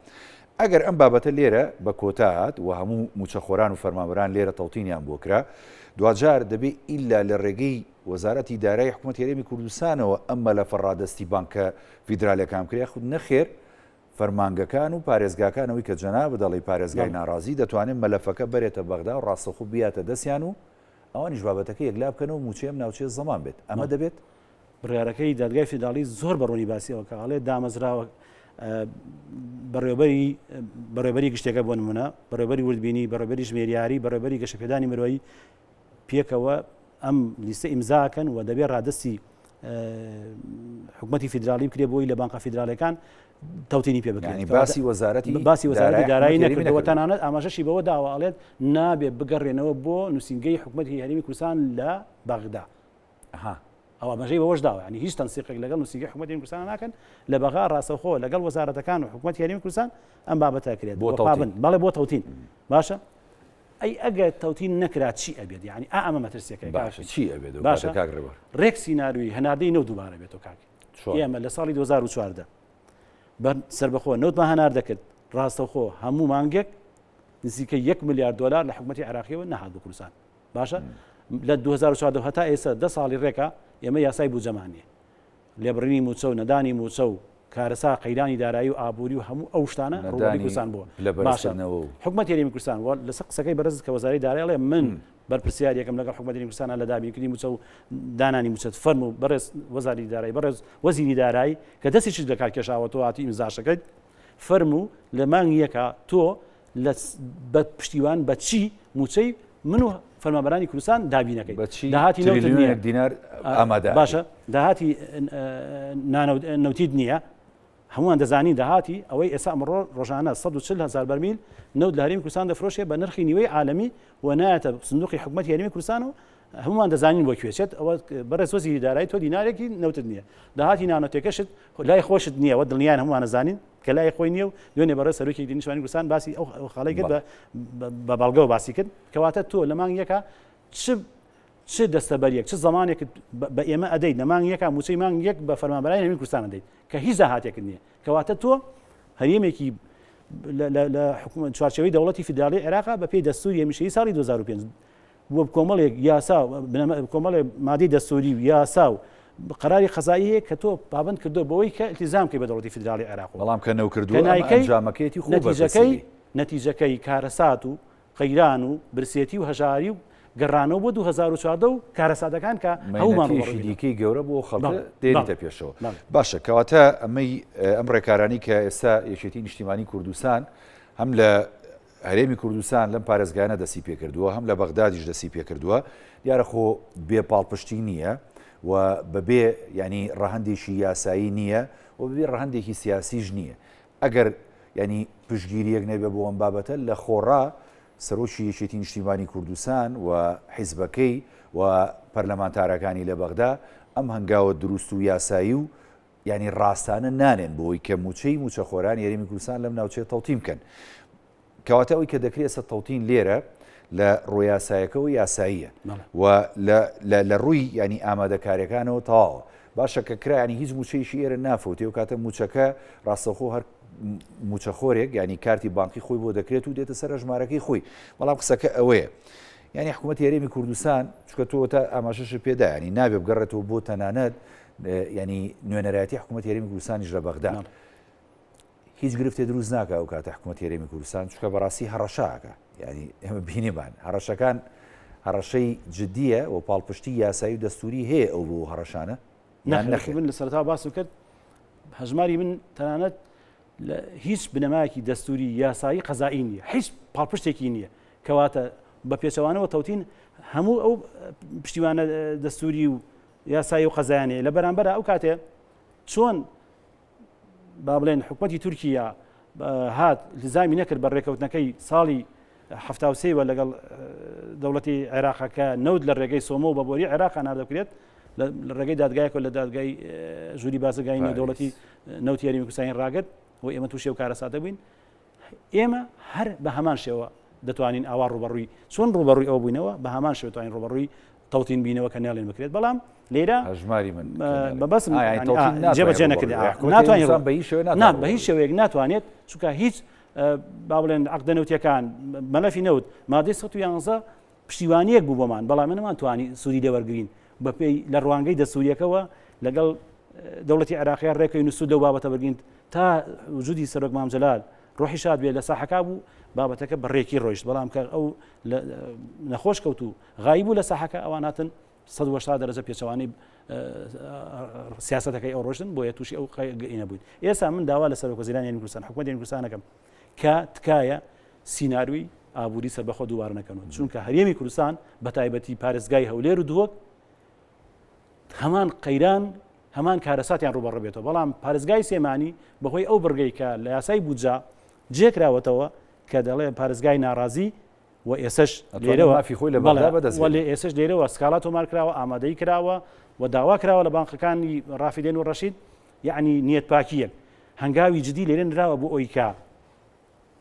ئەگەر ئەم بابەتە لێرە بە کۆتا هات و هەموو مووچەخۆران و فەرمانبەران لێرە تەوتینیان بۆ کرا، دواجار دەبێ ئیلا لە ڕێگەی وەزارەتی دارایی حکوومەتی هەرێمی کوردستانەوە ئەم مەلەفە ڕادەستی بانکە فیدرالەکان بکرێ یاخود نەخێر فەرمانگەکان و پارێزگاکان ئەوەی کە جەنابت دەڵێی پارێزگای ناڕازی دەتوانێت مەلەفەکە بەرێتە بەغدا و ڕاستەوخۆ بیاتە دەستیان و ئەوانیش بابەتەکە یەکلا بکەنەوە و مووچەی ئەم ناوچەیە زەمان بێت. ئەمە دەبێت؟ بڕیارەکەی دادگای فیدراڵی زۆر بە ڕوونی باسی ئەوە کە ئەڵێ دامەزراوە بەڕێوبەری بەڕێوبەری گشتەکە بۆ نمونە بەڕێوبەری وردبینی بەڕێوبەری ژمێریاری بەڕێوبەری گەشەپێدانی مرۆیی پێکەوە ئەم لیستە ئیمزاکەن و دەبێت ڕادستی حکوومەتی فیدراڵی بکرێ بۆی لە بانقە فیدراڵەکان تەوتینی پێ بکرێت باسی وەزارەتی باسی وەزارەتی دارایی نەکردەوە تەنانەت ئاماژەشی بەوە داوە ئەڵێت نابێ بگەڕێنەوە بۆ نووسینگەی حکوومەتی هەرێمی کوردستان لە بەغدا ئەها. ئەو ئاماژەی بەوەش داوە، یانی هیچ تەنسیقێک لەگەڵ نووسینگەی حکوومەتی هەرێمی کوردستان ناکەن، لە بەغا ڕاستەوخۆ لەگەڵ وەزارەتەکان و حکوومەتی هەرێمی کوردستان ئەم بابەتە ئەکرێت بۆ تەوتین. بەڵێ بۆ تەوتین. باشە. ئەی ئەگەر تەوتین نەکرا چی ئەبێت یعنی ئا ئەمە مەترسیەکەی باشە چی ئەبێت باشە کاک ڕێبەر ڕێک سیناریۆی هەناردەی نەوت دووبارە بێتەوە کاک ئێمە لە ساڵی 2014 بە سربەخۆ نەوتمان هەناردە کرد ڕاستەوخۆ هەموو مانگێک نزیکە 1 میلیارد دلار لە حکوومەتی عراقیەوە نەهات بۆ کوردستان باشە لە 2014 هەتا ئێستا ده ساڵی ڕێکە ئێمە یاسای بودجەمان نییە لێبڕینی مووچە و نەدانی مووچە و کارەسا قەیرانی دارایی و ئابووری و هەموو ئەو شتانە ڕووبەڕووی نەدانی کوردستان بووە. پلە باشە بەرزکردنەوە و. حکومەتی هەرێمی کوردستان و لەسەر قسەکەی بەڕێزت کە وەزارەی دارایی ئەڵێ من بەرپرسیار یەکەم لەگەڵ حکومەتی هەرێمی کوردستانە لە دابینکردنی مووچە و دانانی مووچە فەرموو بەڕێز وەزاری دارایی بەڕێز وەزیری دارایی کە دەستیشت لە کار کێشاوە تۆ هاتی ئیمزاشەکەیت فەرموو لە مانگی یەکا تۆ لە بە پشتیوان بە چی مووچەی من و فەرمانبەرانی کوردستان دابینەکەی بە چی داهاتی نەوتت نییە تریلیۆنێک دینار ئامادە باشە داهاتی نەوتیت نییە هەمووان دەزانین داهاتی ئەوەی ئێستا ئەمڕۆ ڕۆژانە 140 هزار بەرمیل نەوت لە هەرێمی کوردستان دەفرۆشێ بە نرخی نیوەی عالەمی و نایەتە سندوقی حکومەتی هەرێمی کوردستان و هەمووان دەزانین بۆ کوێ چێت ئەوە بەڕێز وەزیری دارایی تۆ دینارێکی نەوتت نییە داهاتی نانەوتەکەشت لای خۆشت نییە وە دڵنیان هەمووان ئەزانین کە لای خۆی نییە و دوێنێ بەڕێز سەرۆکی یەکێتی نیشتمانی کوردستان باسی ئەو خاڵی کرد بە بەڵگەوە باسی کرد کەواتە تۆ لە مانگ یەکە چ چ دەستەبەریەک چ زمانێک بە ئێمە ئەدەیت لە مانگ یەکە موچەی مانگ یەک بە فەرمانبەرانی هەرێمی کوردستان ئەدەیت کە هیچ داهاتێکت نییە کەواتە تۆ هەرێمێکی لە حکوومەت چوارچێوەی دەوڵەتی فیدراڵی عێراقا بە پێی دەستوری هەمیشەیی ساڵی 2005 و کۆمەڵێک یاسا و کۆمەڵێک مادەی دەستوری و یاسا و قەراری قەزایی هەیە کە تۆ پابەند کردووە بەوەی کە التزام بکەی بە دەوڵەتی فیدراڵی عێراق و بەڵام کە نەوکردووە کە ئەمە نایکەی ئەنجامەکەیەتی خۆ نەتیجەکەی بەرپرسی. نەتیجەکەی کارەسات و قەیران و برسێتی و هەژاری و گەڕانەوە بۆ 2014 و کارەساتەکان کە هەموومان مەینەتیەکی ڕووبەڕووی بینەوە. دیکەی گەورە بۆ خەڵکە بەڵێ دێنیتە بەڵێ پێشەوە. بەڵێ. باشە کەواتە ئەمەی ئەم ڕێکارانەی کە ئێستا یەکێتی نیشتیمانی کوردستان هەم لە هەرێمی کوردستان لەم پارێزگایانە دەستی پێکردووە، هەم لە بەغدادیش دەستی پێکردووە، دیارە خۆ بێ پاڵپشتی نییە و بەبێ یانی ڕەهەندێکی یاسایی نییە و بەبێ ڕەهەندێکی سیاسیش نییە. ئەگەر یانی پشتگیرییەک نەبێ بۆ ئەم بابەتە، لە خۆڕا سەرۆکی یەکێتی نیشتیمانی کوردستان و حیزبەکەی و پەرلەمانتارەکانی لە بەغدا ئەم هەنگاوە دروست و یاسایی و یانی ڕاستانە نانێن بۆی کە مووچەی مووچەخۆرانی هەرێمی کوردستان لەم ناوچەیە تەوتین بکەن. کەواتە ئەوەی کە دەکرێت ئێستا تەوتین لێرە لە ڕۆیاسایەکەوە یاساییە و لە ڕووی ینی ئامادەکاریەکانەوە تەواوە باشە کە کرا ینی هیچ مووچەیەکی ئێرە نافەوتێ و کاتە مووچەکە ڕاستەخۆ هەر مووچەخۆرێک ینی کارتی بانقی خۆی بۆ دەکرێت و دێتە سەر ژمارەکەی خۆی بەڵام قسەکە ئەوەیە یانی حکوومەتی هەرێمی کوردستان چونکە تۆ تا ئاماژەشت پێدا ینی نابێ بگەڕێتەوە بۆ تەنانەت ینی نوێنەرایەتی حکوومەتی هەرێمی کوردستانیش لە بەغدا هیچ گرفتێ دروست ناکە ئەو کاتە حکوومەتی هەرێمی کوردستان چونکە بەڕاستی هەڕەشاکە ینی ئێمە بینیمان هەڕەشەکان هەڕەشەی جددیە و پاڵپشتی یاسایی و دەستوری هەیە ئەو بۆ هەڕەشانە نەخێر من لە سەرەتا باسم کرد هەژماری من تەنانەت لە هیچ بنەمایەکی دەستوری یاسایی قەزایی نییە هیچ پاڵپشتێکی نییە کەواتە بە پێچەوانەوە تەوتین هەموو ئەو پشتیوانە دەستوری و یاسایی و قەزایانەیە لە بەرامبەر ئەو کاتێ چۆن با بڵێن حکوومەتی تورکیا هات لزامی نەکرد بە ڕێکەوتنەکەی ساڵی هەفتاوسێوە لەگەڵ دەوڵەتی عێراقەکە نەوت لە ڕێگەی سۆمە و بە بۆری عێراق ناردەکرێت لە ڕێگەی دادگایەکەوە لە دادگای ژووری بازرگانی نێودەوڵەتی نەوتی هەرێمی کوردستانی ڕاگرت و ئێمە تووشی ئەو کارەساتە بووین ئێمە هەر بە هەمان شێوە دەتوانین ئاوا ڕوبەڕووی چۆن ڕوبەڕووی ئەو بووینەوە بە هەمان شێوە توانین ڕوبەڕووی تەوتین بینەوە کە نێڵین بکرێت بەڵام لێرە هەژماری من بەبەسم جێبەجێ نەکرد ناتوانین بە هیچ شێوەیەک بە هیچ شێوەیەک ناتوانێت چونکە هیچ با بڵێن عقدە نەوتیەکان مەلەفی نەوت مادەی 111 پشتیوانیەک بوو بۆمان بەڵام نەمان توانی سوودی لێ وەرگین بەپێی لە ڕوانگەی دەستوریەکەوە لەگەڵ دەوڵەتی عێراقیان ڕێکەوین و سوود لەو بابەتە بگرین تا وجودی سەرۆک مام جەلال ڕۆحی شاد بێ لە ساحەکە بوو بابەتەکە بە ڕێکی ڕۆیشت بەڵام کە ئەو نەخۆش کەوت و غایب بوو لە ساحەکە ئەوان هاتن 180 دەرەجە پێچەوانەی سیاستەکەی ئەو ڕۆشتن بۆیە تووشی ئەو قەینە بووین ئێستا من داوا لە سەرۆک وەزیرانی هەرێمی کوردستان حکومەتی هەرێمی کوردستان ئەکەم کە تکایە سیناریۆی ئابووری سەربەخۆ دووبارە نەکەنەوە چونکە هەرێمی کوردستان بە تایبەتی پارێزگای هەولێر و دهۆک هەمان قەیران هەمان کارەساتیان ڕووبەڕوو بێتەوە بەڵام پارێزگای سێمانی بەهۆی ئەو بڕگەی کە لە یاسای بودجە جێکراوەتەوە کە دەڵێ پارێزگای ناڕازی و ئێسش لێرەوە مافی خۆی لە بەغدا بەدەست وەلێ ئێسش لێرەوە سکاڵا تۆمار کراوە ئامادەی کراوە و داوا کراوە لە بانقەکانی ڕافیدێن و ڕەشید یعنی نیەت پاکیەک هەنگاوی جدی لێرە نراوە بۆ ئەوی کە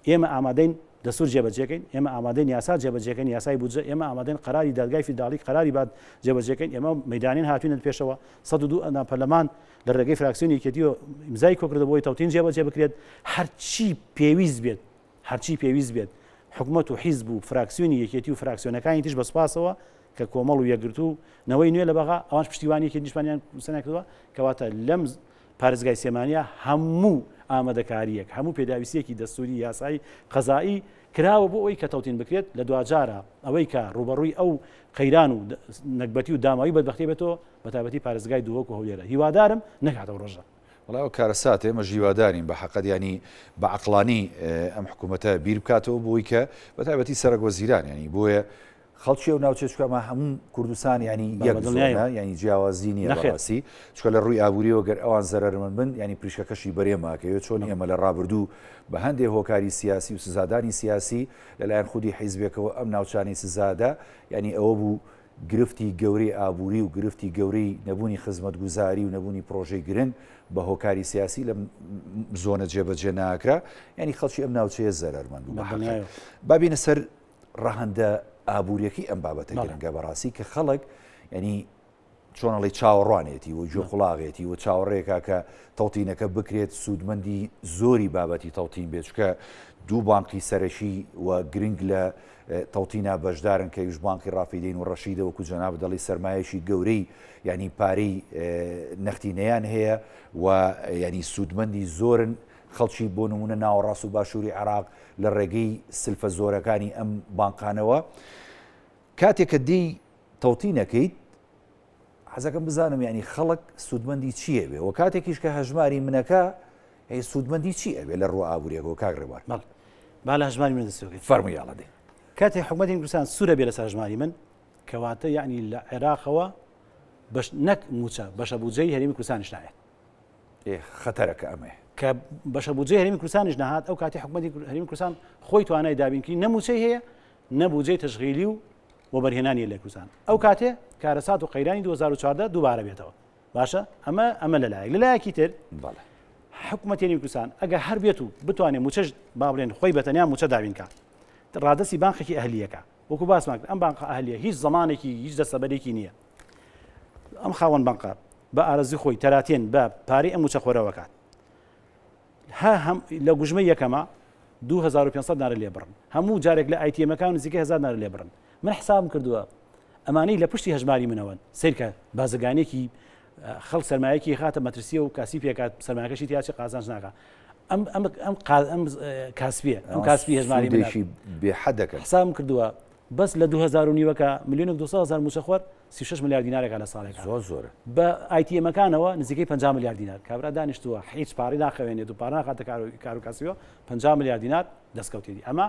ئێمە ئامادەین دەستور جێبەجێکەین، ئێمە ئامادەین یاسا جێبەجێکەین، یاسای بودجە، ئێمە ئامادەین قەراری دادگای فیدراڵی، قەراری باد جێبەجێکەین، ئێمە مەیدانین هاتوینەت پێشەوە، 102 ئەندام پەرلەمان لە ڕێگەی فراکسیۆنی یەکێتیەوە ئیمزای کۆکردە بۆی تەوتین جێبەجێ بکرێت، هەرچی پێویست بێت، هەرچی پێویست بێت حکومەت و حیزب و فراکسیۆنی یەکێتی و فراکسیۆنەکانی تریش بە سوپاسەوە کە کۆمەڵ و یەکگرتوو و نەوەی نوێ لە بەغا ئەوانش پشتیوانی یەکێتی نیشتمانیان کوردستانیان کردووە، کەواتە لەم پارێزگای سلێمانیە هەموو ئامادەکارییەک، هەموو پێداویستییەکی دەستووری، یاسایی، قەزایی کراوە بۆ ئەوەی کە تەوتین بکرێت، لە دواجارا ئەوەی کە ڕووبەڕووی ئەو قەیران و نەگبەتی و داماوی بەدبەختیە بێتەوە بەتایبەتی پارێزگای دهۆک و هەولێرە. هیوادارم نەگاتە ئەو ڕۆژە. وەڵا ئەوە کارەساتە ئێمەش هیوادارین بە حەقەت یانی بە عەقڵانی ئەم حکوومەتە بیر بکاتەوە بۆی کە بە تایبەتی سەرەک وەزیران یانی بۆیە خەڵکی ئەو ناوچەیە چونکە ئەمە هەموو کوردستان یانی یەک زۆنە یانی جیاوازی نییە بەڕاستی چونکە لە ڕووی ئابووریەوە گەر ئەوان زەرەرمەند بن یانی پریشکەکەشی بەرێماکەوێت چۆن ئێمە لە ڕابردوو بە هەندێ هۆکاری سیاسی و سزادانی سیاسی لەلایەن خودی حیزبێکەوە ئەم ناوچانەی سزادا یانی ئەوە بوو گرفتی گەورەی ئابووری و گرفتی گەورەی نەبوونی خزمەتگوزاری و نەبوونی پرۆژەی گرنگ بە هۆکاری سیاسی لەم زۆنە جێبەجێ ناکرا یانی خەڵکی ئەم ناوچەیە زەرەرمەند بوو با بینە سەر ڕەهەندە ئابووریەکەی ئەم بابەتە گرنگە بەڕاستی کە خەڵک ینی چۆنەڵی چاوەڕوانێتی و گوێ قوڵاغێتی و چاوەڕێکا کە تەوتینەکە بکرێت سوودمەندی زۆری بابەتی تەوتین بێت چکە دوو بانقی سەرەکی و گرنگ لە تەوتینا بەشدارن کە یش بانقی ڕافیدەین و ڕەشیدە وەکو جەناب دەڵی سەرمایەکی گەورەی ینی پارەی نەختینەیان هەیە و ینی سوودمەندی زۆرن خەڵکی بۆ نمونە ناوەڕاست و باشووری عێراق لە ڕێگەی سلفە زۆرەکانی ئەم بانقانەوە کاتێک کە دێی تەوتینەکەیت حەزەکەم بزانم یعنی خەڵک سوودمەندی چییە بێ و کاتێکیش کە هەژماری منەکە هەیە سوودمەندی چی ئەبێ لە ڕووە ئابووریەکەەوە کاک ڕێبوار بەڵێ با لە هەژماری من دەست پێ بکەین فەرموو یاڵە دێ کاتێ حکومەتی کوردستان سوورە بێ لەسەر هەژماری من کەواتە یعنی لە عێراقەوە بەش نەک مووچە بەشە بودجەی هەرێمی کوردستانیش نایەت ئێ خەتەرە کە ئەمەیە. کە بەشە بودجەی هەرێمی کوردستانیش نەهات ئەو کاتی حکومەتی هەرێمی کوردستان خۆی توانای دابینکردنی نە مووچەی هەیە نە بودجەی تەشغیلی و وەبەرهێنانی لە کوردستان ئەو کاتێ کارەسات و قەیرانی 2014 دووبارە بێتەوە باشە ئەمە ئەمە لەلایەک لەلایەکی تر بەڵێ حکومەتی هەرێمی کوردستان ئەگەر هەر بێت و بتوانێت مووچەش با بڵێن خۆی بە تەنیا مووچە دابین کا ڕادەستی بانقێکی ئەهلیەکە وەکو باسمان کرد ئەم بانقە ئەهلیە هیچ زەمانێکی هیچ دەستەبەرێکی نییە ئەم خاوەن بانقە بە ئارەزوی خۆی تەراتێن بە پارەی ئەم موچەخۆرەوە کات هە هەم لە گوژمەی یەکەمە 2500 نارە لێ بڕن هەموو جارێک لە ATM ەکان نزیکەی 1000 نارە لێ بڕن من حسابم کردووە ئەمانەی لە پشتی هەژماری منەوەن سیرکە بازرگانێکی خەڵک سەرمایەکی خاتە مەترسیە و کاسی پێکات سەرمایەکەشی تیاچی قازانج ناکە ئەم ئەم ئەم ئەم کاسپیە ئەم کاسپی هەژماری منێکی بێحەدەکە حسابم کردووە بەس لە 2000 و نیوەکە ملیۆنێک 200 هەزار مووچەخۆر 36 ملیار دینارێکە لە ساڵێکا زۆر زۆرە. بە ATM ەکانەوە نزیکەی 50 ملیار دینار کابرا دانیشتووە هیچ پارەی ناخەوێنێت و پارە ناخاتە کار و کار و کاسبیەوە 50 ملیار دینار دەستکەوتێتی ئەمە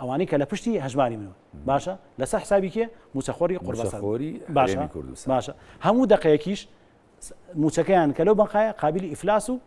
ئەوانەی کە لە پشتی هەژماری منەوە باشە لەسەر حسابی کێ مووچەخۆری قوربەسەر مووچەخۆری باشە هەرێمی کوردستان. باشە هەموو دەقەیەکیش مووچەکەیان کە لەو بەنقایە قابلی ئیفلاس و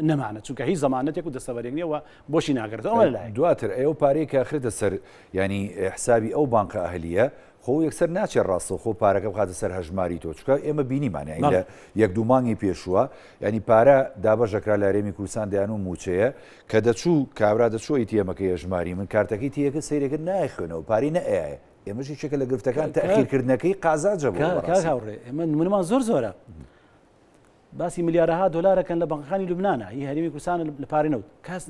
نەمانە چونکە هیچ زەمانەتێک و دەستەبەرێک نیە و بۆشی ناگرێتەوە ئەمە لەلایەک. دواتر ئەو پارەی کە ئەخرێتە سەر یانی حسابی ئەو بانقە ئەهلیە خۆ یەکسەر ناچێت ڕاستەوخۆ پارەکە بخاتە سەر هەژماری تۆ چونکە ئێمە بینیمان یانی لە یەک دوو مانگی پێشووە یانی پارە دابەش دەکرا لە هەرێمی کوردستان دەیان و مووچەیە کە دەچوو کابرا دەچوو ATM ەکەی هەژماری من کارتەکەی تێکرد سەیرەکرد نایخوێنەوە پارەی نەئەیایە ئێمەش یەکێکە لە گرفتەکان تەئخیرکردنەکەی قازانجە بۆ کاک هاوڕێ ئێمە نمونەمان زۆر زۆرە باسی ملیارەها دۆلارەکەن لە بانقەکانی لوبنانە هی هەرێمی کوردستان لە پارەی نەوت کەس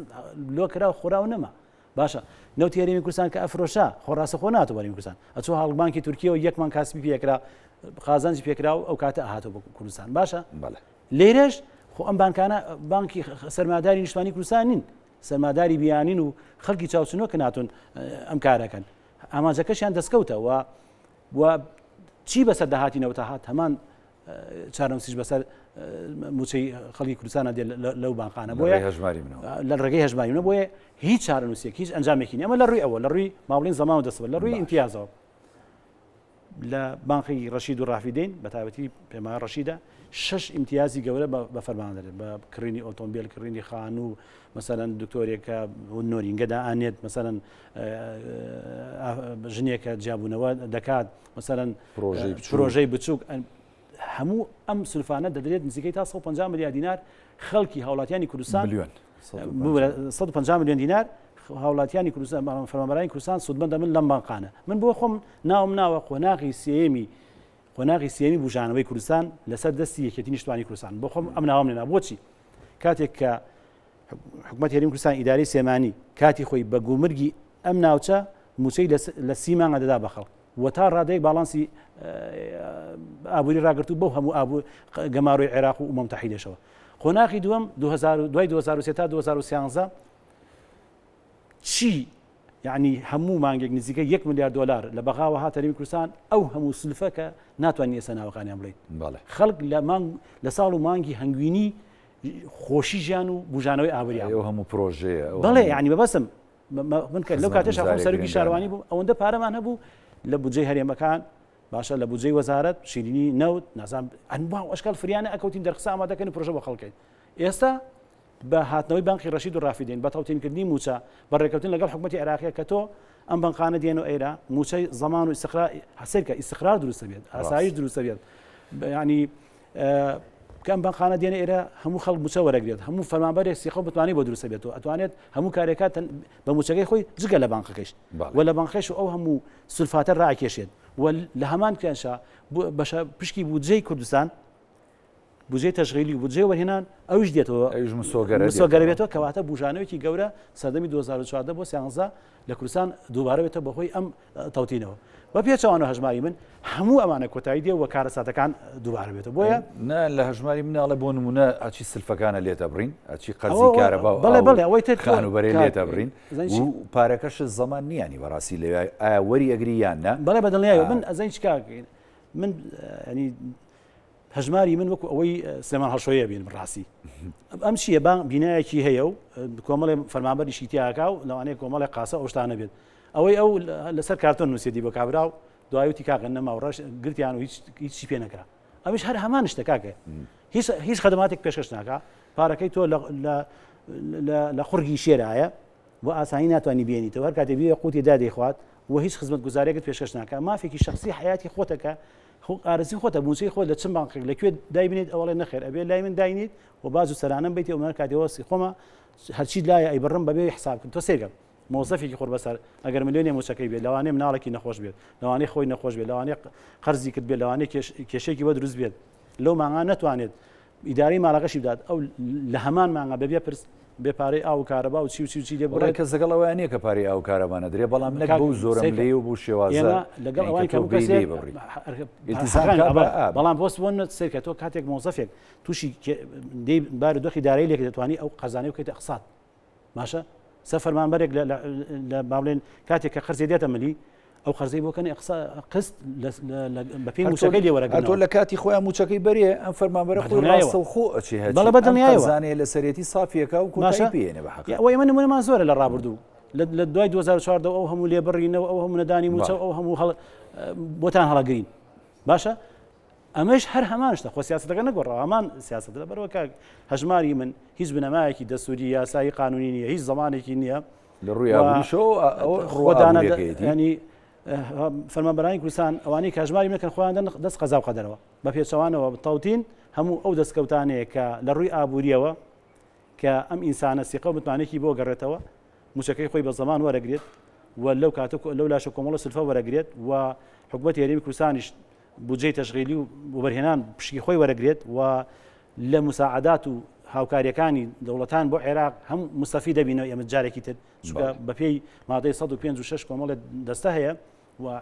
لۆ کرا و خوراو نەما باشە نەوتی هەرێمی کوردستان کە ئەفرۆشا خۆ ڕاستە خۆ ناتۆ هەرێمی کوردستان ئەچۆ هاڵبانکی تورکیەوە یەکمان کاسبی پێکرا قازانجی پێکرا و ئەو کاتە ئەهاتۆ بۆ کوردستان باشە بەڵێ لێرەش خۆ ئەم بانکانە بانکی سەرماداری نیشتمانی کوردستان نین سەرماداری بیانین و خەڵکی چاوچنۆ کە ناتون ئەم کارەکەن ئامانجەکەشیان دەستکەوتە و و چی بەسەر داهاتی نەوتە هات هەمان چارەنووسیش بەسەر موچەی خەڵکی کوردستانە دێت لەو بانقانە بۆیە هەژماری منەوە لە ڕێگەی هەژماری منە بۆیە هیچ چارەنووسێک هیچ ئەنجامێکی نیە ئەمە لە ڕووی ئەوە لە ڕووی ماڵین زەمان و دەستەوە لە ڕووی ئیمتیازەوە لە بانقی ڕەشید و ڕافیدەین بە تایبەتی پێما ڕەشیدە شش ئیمتیازی گەورە بە فەرمان دەرێت بە کڕینی ئۆتۆمبیل کڕینی خانوو مەسەلەن دکتۆرێک کە نۆرینگە دائەنێت مەسەلەن ژنێکە جیابوونەوە دەکات مەسەلەن پرۆژەی بچووک هەموو ئەم سلفانە دەدرێت نزیکەی تا 150 ملیار دینار خەڵکی هاوڵاتیانی کوردستان ملیۆن 150 ملیۆن دینار. هاوڵاتیانی کوردستان بەڵام فەرمانبەرانی کوردستان سوودمەندە من لەم بانقانە من بۆ خۆم ناوم ناوە قۆناغی سێیەمی قۆناغی سێیەمی بوژانەوەی کوردستان لەسەر دەستی یەکێتی نیشتمانی کوردستان بۆ خۆم ئەم ناوەم لێنا بۆچی کاتێک کە حکومەت هەرێمی کوردستان ئیدارەی سلێمانی کاتی خۆی بە گومرگی ئەم ناوچە موچەی لە سی مانگە دەدا بە خەڵک و تا ڕادەیەک باڵانسی ئابووری ڕاگرتو بەو هەموو ئابوو گەمارۆی عێراق و مەمتەحیدەشەوە قۆناغی دووەم دوای 2023 تا 2013 چی یعنی هەموو مانگێک نزیکە 1 میلیارد دلار لە بەغاوە هاتە هەرێمی کوردستان ئەو هەموو سلفە کە ناتوانین ئێستا ناوەکانیان بڵێین خەڵک لە مانگ لە ساڵ و مانگی هەنگوینی خۆشی ژیان و بژانەوەی ئابووری ئەو هەموو پرۆژەیە بەڵێ یعنی بەبەسم من کە لەو کاتێش خۆم سەرۆکی شارەوانی بووم ئەوەندە پارەمان هەبوو لە بودجەی هەرێمەکان باشە لە بودجەی وەزارەت شیرینی نەوت نازان ئەنوا و ئەشکال فریانە ئەکەوتین دەرخسا ئامادەکەن و پرۆژە بۆ خەڵکەین ئێستا بە هاتنەوەی بانقی ڕەشید و ڕافیدەین بە تەوتینکردنی مووچە بە ڕێکەوتن لەگەڵ حکوومەتی عێراقیە کە تۆ ئەم بانقانە دێن و ئێرە مووچەی زەمان و ئیستقرار سەیرکە ئیستقرار دروستە بێت ئاسایش دروستە بێت ینی کە ئەم بانقانە دێنە ئێرە هەموو خەڵک مووچە وەرەگرێت هەموو فەرمانبەرێک سیقە و متمانەی بۆ دروستە بێت و ئەتوانێت هەموو کارێکات بە مووچەکەی خۆی جگە لە بانقەکەیش و لە بانقەکەیش ئەو هەموو سولفاتە ڕاکێشێت و لە هەمان کێشە بەشە پشکی بودجەی کوردستان بودجەی تەشغیلی و بودجەی وەرهێنان ئەویش دێتەوە ئەویش مسۆگەرە مسۆگەرە بێتەوە کەواتە بوژانەوەیەکی گەورە سەردەمی 2014 بۆ 13 لە کوردستان دووبارە بێتەوە بەهۆی ئەم تەوتینەوە بە پێچەوانە هەژماری من هەموو ئەمانە کۆتایی دێ و کارەساتەکان دووبارە بێتەوە بۆیە نا لە هەژماری مناڵە بۆ نمونە ئەچی سلفەکانە لێتە بڕین ئەچی قەرزی کارەبا بەڵێ بەڵێ ئەوەی تر خانوبەرەی لێتە بڕین و پارەکەش زەمان نییە بەڕاستی لەوێ ئایا وەری ئەگری یان نا بەڵێ بە دڵنیایەوە من ئەزانی چ کاک من ینی هەژماری من وەکو ئەوەی سلێمان هەڵشۆیە بین ڕاستی ئەم چییە با بینایەکی هەیە و کۆمەڵێ فەرمانبەریشی تیاکا و لەوانەیە کۆمەڵێ قاسە ئەو شتانە بێت ئەوەی ئەو لەسەر کارتۆن نووسێتی بۆ کابرا و دوایوتی کاکە نەما و ڕەش گرتیان و هیچ هیچی پێ نەکرا ئەمیش هەر هەمان شتە کاکە هیچ هیچ خدماتێک پێشکەش ناکا پارەکەی تۆ لە قوڕگی شێرایە بۆ ئاسانی ناتوانانی بێنیتەوە هەر کاتێ بێ قوتی دا دەیخوات و هیچ خزمەتگوزارێکت پێشکەش ناکە مافێکی شخصی حیاتی خۆتەکە خۆ ئارەزوی خۆتە موچەی خۆت لە چ بانقێک لە کوێ دایبنێیت ئەوەڵێ نەخێر ئەبێ لای من داینیت و باج و سەرانەم بیت و من کاتێ وەسی خۆمە هەرچی لایە ئەیبڕم بەبێ حساب کردن تۆ سەیرکە مۆزەفێکی خۆر بەسەر ئەگەر ملیۆنێ موچەکەی بێت لەوانەیە مناڵێکی نەخۆش بێت لەوانەیە خۆی نەخۆش بێت لەوانەیە قەرزی کرد بێت لەوانەیە کێشێکی بە دروست بێت لەو مانگا نەتوانێت ئیدارەی ماڵەکەشی بدات ئەو لە هەمان مانگا بەبێ پرس بێ پارەی ئاو و کارەبا و چی و چی و چی لێ بڕێت. کەس لەگەڵ ئەوەیا نییە کە پارەی ئاو و کارەبا نەدرێ بەڵام نەک بەو زۆرەملێی و بەو شێوازە ئێمە لەگەڵ یانی ئەوان کە تۆ کە بێی کەسێک لێی ببڕی. ئیلتیزام حەقیقەن کا بە ئەبا ئا. بەڵام بۆس بۆ نە سەیرکە تۆ کاتێک مۆزەفێک تووشی کێ دێی بارودۆخی دارایی لێک دەتوانی ئەو قەرزانەی بکەیتە ئەقسات باشە سە فەرمانبەرێک لە با بڵێن کاتێک کە قەرزێ دێتە ملی ئەو قەرزەی بۆ کەن قست بەپێی موچەکەی لێ وەرەگرنەوە تۆ لە کاتی خۆیان موچەکەی بەرێ ئەم فەرمانبەرە خۆی ڕاستەوخۆ ئەچێ هەرچی بەڵێ بە دڵنیایەوە زانێ لە سەرێتی سافیەکە و کۆتایی پێێنێ بە حەق ئەوە ئێمە نمونەمان زۆرە لە ڕابردوو لە دوای 2014 ئەو هەموو لێبڕینەوە ئەو هەموو نەدانی موچە ئەو هەموو هەڵ بۆتان هەڵەگرین باشە ئەمەش هەر هەمان شتە خۆ سیاسەتەکە نەگۆڕاوە هەمان سیاسەتە لەبەرئەوە کاک هەژماری من هیچ بنەمایەکی دەستوری یاسایی قانونی نییە هیچ زەمانێکی نییە لە ڕووی ئابووریشەوە ئەوە ڕووە ینی فەرمانبەرانی کوردستان ئەوانەی کە هەژماری نەکەن خۆیان دەن دەست قەزا و قەدەرەوە بە پێچەوانەوە تەوتین هەموو ئەو دەستکەوتانەیە کە لە ڕووی ئابووریەوە کە ئەم ئینسانە سیقە و متمانێکی بۆ گەڕێتەوە موچەکەی خۆی بە زەمان وەرەگرێت و لەو کاتە لەو لاشە کۆمەڵە سلفە وەرەگرێت و حکوومەتی هەرێمی کوردستانیش بودجەی تەشغیلی و وەبەرهێنان پشکی خۆی وەرەگرێت و لە مساعدات و هاوکاریەکانی دەوڵەتان بۆ عێراق هەم مستەفی دەبینەوە ئێمە جارێکی تر چونکە بەپێی مادەی 105 و 6 کۆمەڵێک دەستە هەیە و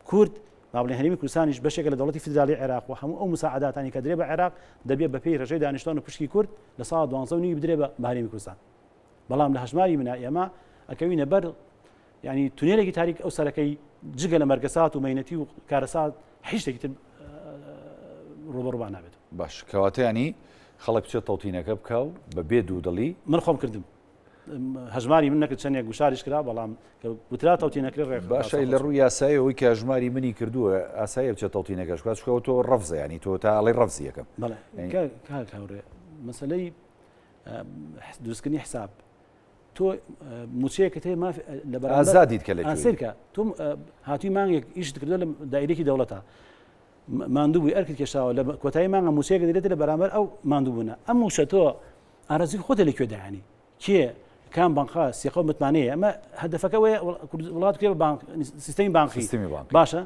کورد با بڵێن هەرێمی کوردستانیش بەشێکە لە دەوڵەتی فیدرالی عێراق و هەموو ئەو مساعداتانی کە درێ بە عێراق دەبێت بەپێی ڕێژەی دانیشتوان و پشکی کورد لە ساڵ 12 نیوی بدرێ بە هەرێمی کوردستان بەڵام لە هەژماری منا ئێمە ئەکەوینە بەر یانی تونێلێکی تاریک ئەو سەرەکەی جگە لە مەرگەسات و مەینەتی و کارەسات هیچ شتێکی تر ڕوبەڕوبان نابێت. باش کەواتە ینی خەڵک بچێت تەوتینەکە بکا و بە بێ دوودڵی. من خۆم کردم هەژماری من نەکرد چەندێک گوشاریش کرا بەڵام کە وترا تەوتینەکرێ ڕێک باشە لە ڕووی یاسایی ئەوەی کە هەژماری منی کردووە ئاساییە بچێت تەوتینەکەش بکات چونکە تۆ ڕەفزە ینی تۆ تا ئەڵێی ڕەفزی یەکەم. بەڵێ کاک هاوڕێ مەسەلەی دروستکردنی حساب تۆ موچەیەکت هەیە ماف لە بەرامبەر ئازادیت کە لە کوێی؟ سەیرکە تۆ هاتووی مانگێک ئیشت کردووە لە دایرێکی دەوڵەتە ماندوو بووی ئەرکت کێشاوە لە کۆتایی مانگە موچەیەک دەدرێت لە بەرامبەر ئەو ماندووبوونە ئەم موچە تۆ ئارەزووی خۆتە لە کوێ دایانی کێ کام بانقا سیقە و متمانەیە ئەمە هەدەفەکە وەیە وڵات کرێ بە بانک سیستەمی بانقی سیستەمی بانقی. باشە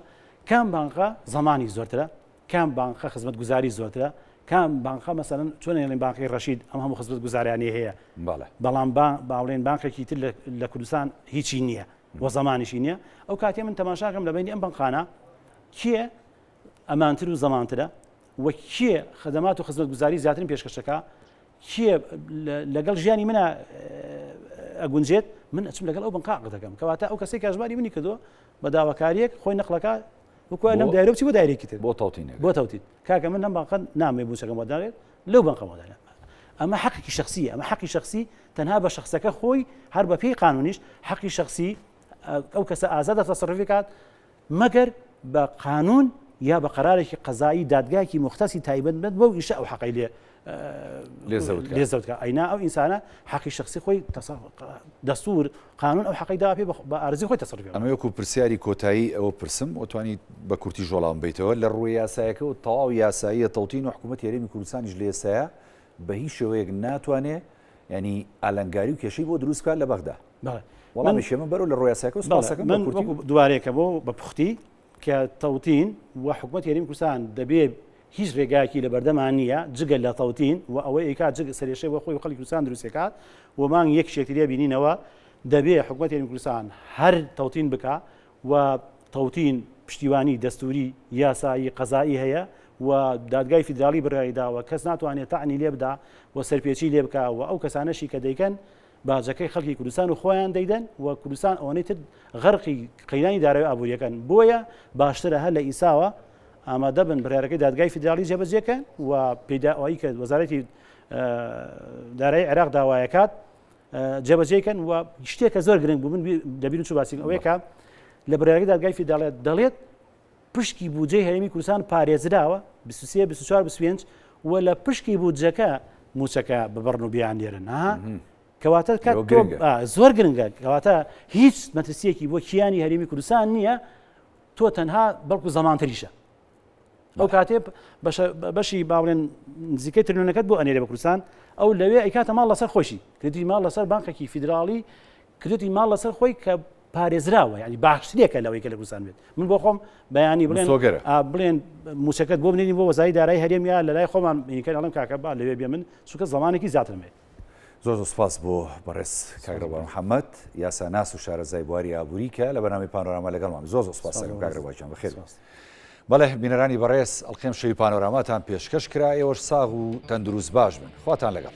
کام بانقا زەمانی زۆرترە کام بانقە خزمەتگوزاری زۆرترە کام بانقە مەسەلەن چۆن ئەڵێن بانقی ڕەشید ئەم هەموو خزمەتگوزاریانەی هەیە بەڵێ. بەڵام با باڵێن بانقێکی تر لە کوردستان هیچی نییە و زەمانیشی نییە ئەو کاتێ من تەماشاکەم لە بینی ئەم بانقانە کێ ئەمانتر و زەمانترە و کێ خدمات و خزمەتگوزاری زیاترین پێشکەشەکە کێ لەگەڵ ژیانی منە ئەگونجێت من ئەچم لەگەڵ ئەو بنقا عەقد دەکەم کەواتە ئەو کەسێک کە ژماری منی کردووە بە داواکاریەک خۆی نەقلەکە وەکو لەم دایرە بچی بۆ دایرێکی تر بۆ تەوتینێک بۆ تەوتین کاکە من لەم بانقە نامێ مووچەکەم بۆ دانێت لەو بانقە بۆ دانێت ئەمە حەقێکی شخصیە ئەمە حەقی شخصی تەنها بە شخصەکە خۆی هەر بە پێی قانونیش حەقی شخصی ئەو کەسە ئازادە تەسەروفی کات مەگەر بە قانون یا بە قەرارێکی قەزایی دادگایەکی موختەسی تایبەت بێت بەو ئیشە ئەو حەقەی لێ لێ زەوت کە ئەینا ئەو ئینسانە حەقی شخصی خۆی دەستور قانون ئەو حەقی دا پێ بە ئارزی خۆی تەسەروفی ئەمە وەکو پرسیاری کۆتایی ئەوە پرسم وتوانی بە کورتی ژۆڵام بیتەوە لە ڕووی یاسایەکە و تەواو یاساییە تەوتین و حکوومەت هەرێمی کوردستانیش لە ئێستایا بە هیچ شێوەیەک ناتوانێ ینی ئالنگاری و کێشەی بۆ دروست بکات لە بەغدا وەڵامیش ئێمە بەرەو لە ڕوویاساکە و سپاسەکەم من وەکو دوارێکە بۆ بە پوختی کە تەوتین و حکوومەت هەرێمی کوردستان دەبێ هیچ ڕێگایەکی لە بەردەمان نییە جگە لە تەوتین و ئەوەی ئەیکات جگە سەرێشەی بۆ خۆی و خەڵکی کوردستان دروستێکات و مانگ یەک شێکتریە بینینەوە دەبێ حکوومەت هەرێمی کوردستان هەر تەوتین بکا و تەوتین پشتیوانی دەستوری یاسایی قەزایی هەیە و دادگای فیدراڵی بڕیاری داوە کەس ناتوانێت تەعنی لێ بدا و سەرپێچی لێ بکا و ئەو کەسانەشی کە دەیکەن باجەکەی خەڵکی کوردستان و خۆیان دەیدەن و کوردستان ئەوەنەی تر غەرقی قەیرانی دارایی ئابووریەکەن بۆیە باشترە هەر لە ئیساوە ئامادە بن بڕیارەکەی دادگای فیدراڵی جێبەجێکەن و پێدا ئەوەی کە وەزارەتی دارایی عێراق داوایەکات جێبەجێکەن و شتێکە زۆر گرنگ بوو من دەبین چوو باسی ئەوەیە کە لە بڕیارەکەی دادگای فیدراڵی دەڵێت پشکی بودجەی هەرێمی کوردستان پارێزراوە، 23، 24، 25، و لە پشکی بودجەکە مووچەکە ببڕن و بیاننێرن. ها؟ کەواتە کات ئەوە تۆ گرنگە. ئا، زۆر گرنگە کەواتە هیچ مەترسیەکی بۆ کیانی هەرێمی کوردستان نییە تۆ تەنها بەڵکو زەمانتریشە ئەو کاتێ بەشە- بەشی با بڵێن نزیکەی ترلیۆنەکەت بۆ ئەنێرێ بە کوردستان ئەو لەوێ ئەیکاتە ماڵ لەسەر خۆشی کردی ماڵ لەسەر بانقێکی فیدراڵی کردی ماڵ لەسەر خۆی کە پارێزراوە یعنی باشترێکە لەوەی کە لە کوردستان بێت من بۆ خۆم بەیانی بڵێن مسۆگەرە. بڵێن موچەکەت بۆ بنێنین بۆ وەزاری دارایی هەرێم یا لە لای خۆمان بینیکەن ئەڵێم کاکە با لەوێ بێ من چونکە زەمانێکی زیاترم هەیە. زۆر زۆر سپاس بۆ بەڕێز کاک ڕێبوار محەممەد یاساناس و شارەزای بواری ئابووری کە لە بەرنامەی پانۆراما لەگەڵمان زۆر زۆر سپاس دەکەم کاک ڕێبوار گیان بەخێر بێن. بەڵێ بینەرانی بەڕێز ئەڵقەی ئەمشەوی پانۆراماتان پێشکەش کرا ئێوەش ساغ و تەندروست باش بن خواتان لەگەڵ.